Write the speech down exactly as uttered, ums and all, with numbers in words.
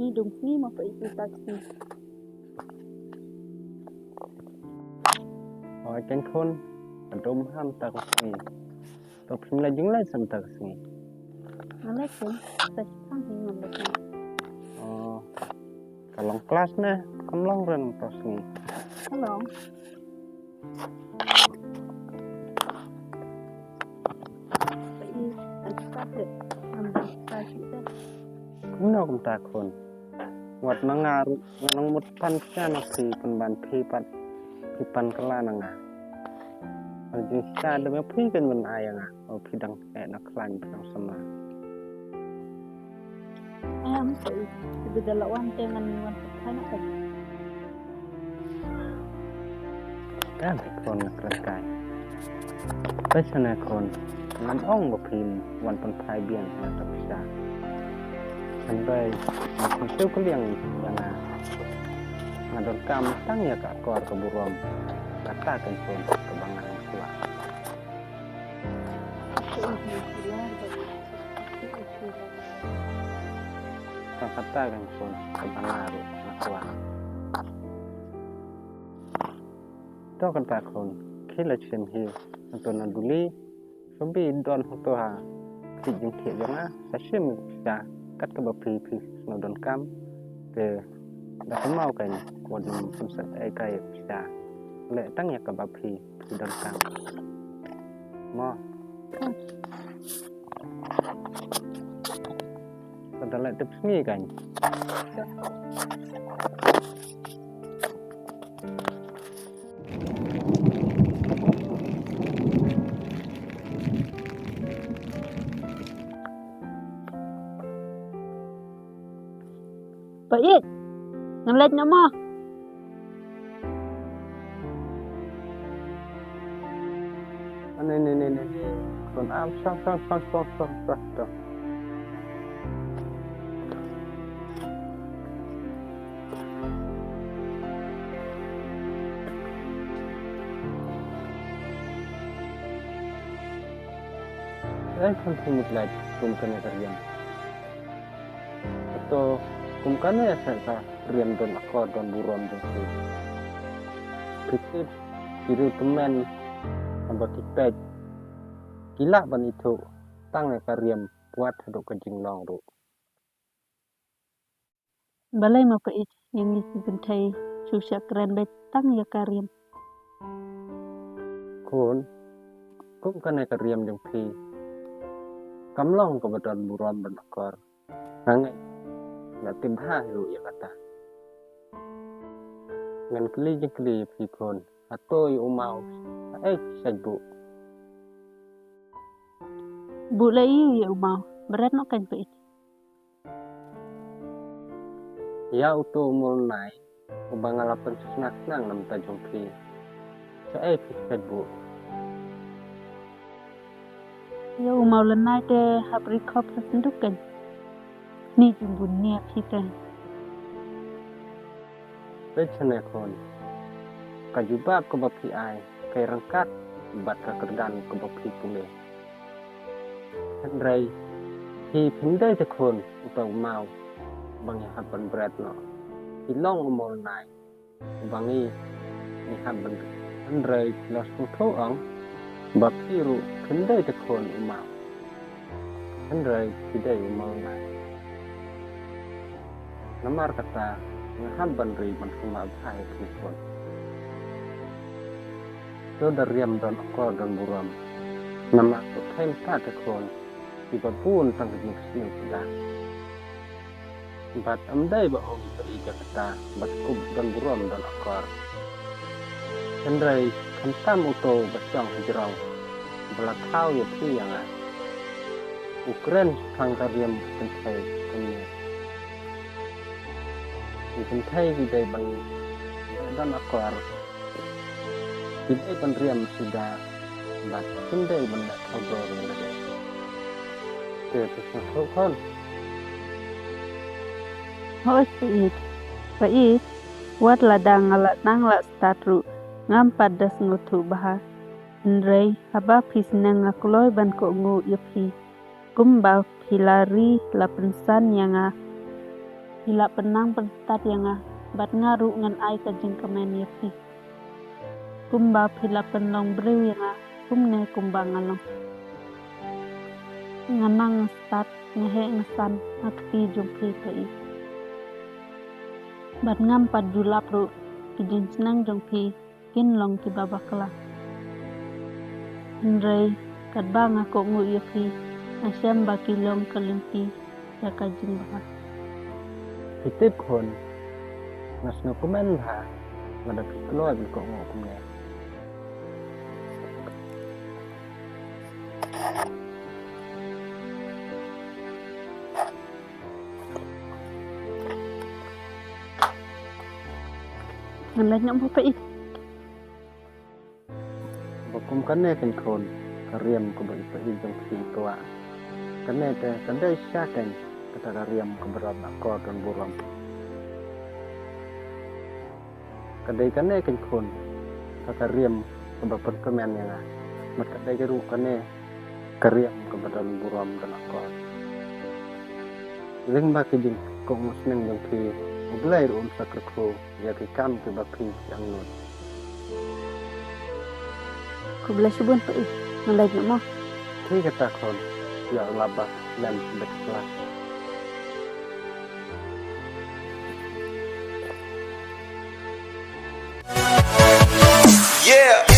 Ni dum sngi ma pa itu ta sngi. Oi, ken khun, adum ham ta sngi. To phim la jing lai sam ta sngi. Ngalai khun, ta chang hi ngam lai. Oh, ka long klas ne, kam long ren ta sngi. Ka long. Kumno kumta khun. Wat na nga ruh nga nang mut pan sha na phi pynban phi pat phi pan kylla na nga. Ang jingshah da me phi kan ban ai nga. O phi dang eh na khlaiñ phi dang sama. Em, sa i, i bida la wan te ngan wan pynthai na ka. Kan khun na kren kai. Pesa na khun, ngan ong ba phim wan pynthai biang na ka pisa. Sampai na khun shu keliang yang na. Nga donkam tang ïa ka akor ka burom. Kata kan khun ka bangan kuat. Ka kata kan khun ka banga ruh na kwah. To kata khun khie la shim hi. Nangto na duli shu bi don hangto ha. Ki jingthiah jong nga sa shim sha kat kaba phi phi sngewdon donkam. Te da kynmaw kan wat nym pynsaid ei kai sha. Leh tang ïa kaba phi phi donkam. Mo. Ka da leh tip sngi kan. Pait. Ngan leit noh mo. Ne ne ne ne. Kon am sang sang sang sang sang sang. Ai khun phi mut lait kum kane ka riam. Hato kum kane sa ka riam don akor don burom jong phi. Phi tip ki riew tymmen haba ki peit ki lah ban ithuh tang ïa ka riam wat haduh ka jinglong ruh. Balei ma phi ïeit ïa ngi ki kynthei shu shah kren beit tang ïa ka riam. Khun, kum kane ka riam jong phi kam long kaba don burom don akor. Nga ngeit la tip bha hi ruh ïa kata. Ngan kylli jingkylli ïa phi khun, hato ïa u maw ha ei phi shait buh? Buh la ïa u maw, bret noh kan phi ïeit. Ïa uto u Molnai uba nga la pynshna khnang na bynta jong phi. Shaei phi shait buh? Ïa u Molnai te hap ri khop ha synduk kan. Ni jong bun nia phi te. Peit shane khun. Ka jubab kaba phi ai ka ïa ryngkat bad ka kyrdan kaba phi pule. Hynrei phi phin dei te khun uta u maw ba ngi hap ban bret noh. Phi long u Molnai uba ngi ngi hap ban bret. Hynrei phi la sngewthuh ong ba phi ruh phin dei te khun u maw. Hynrei phi dei u Molnai. Namar kata nga hap ban ri ban sngewbha bha ïa phi khun. To da riam don akor don burom. Namar to thei mynta te khun kiba bun tang ka jingsniew sida. Bad ym dei ba ong ïa kata bad kup don burom don akor. Hynrei khamtam uto ba shong hajrong ba la thaw ïa phi ïa nga. U kren shaphang ka riam ka kynthei kumne. Ki kynthei ki dei ban don akor. Ki dei ban riam sida bad kim dei ban leh kordor ïa lade. Te phi sngewthuh khun? Hooid phi ïeit. Phi ïeit, wat lada nga la nang la stad ruh ngam pat da sngewthuh bha. Hynrei haba phi sneng nga kloi ban kohnguh ïa phi. Kumba phi la ri la pynsan ïa nga. Phi la pynang pynstad ïa nga, bad nga ruh ngan ai ka jingkmen ïa phi. Kumba phi la pynlong briew ïa nga, kumne kumba nga long. Nga nang nga stad, nga heh nga san ha kti jong phi Pa-i. Bad ngam pat ju lap ruh, ki jingsneng jong phi kin long kiba bakla. Hynrei katba nga kohnguh ïa phi, nga shem ba ki long ka lynti ïa ka jingbha. Phi tip khun, nga sngewkmen bha lada phi kloi ban kohnguh kumne. Ngan leit noh mo Pa-i. Ba kum kane keiñ khun, ka riam kaba i Pa-i jong phi i kwah. Kane te ka dei sha keiñ kata ka riam kaba don akor don burom. Ka dei kane keiñ khun, ka ka riam kaba pynkmen ïa nga. Bad ka dei ka ruh kane ka riam kaba don burom don akor. Lyngba ki jingkohnguh sneng jong phi, U Blei ruh un sa kyrkhu ïa ki kam kiba phi angnud. Khublei shibun Pa-i, nga leit noh mo. Phi kata khun, ïa la ba lem bet kla. Yeah.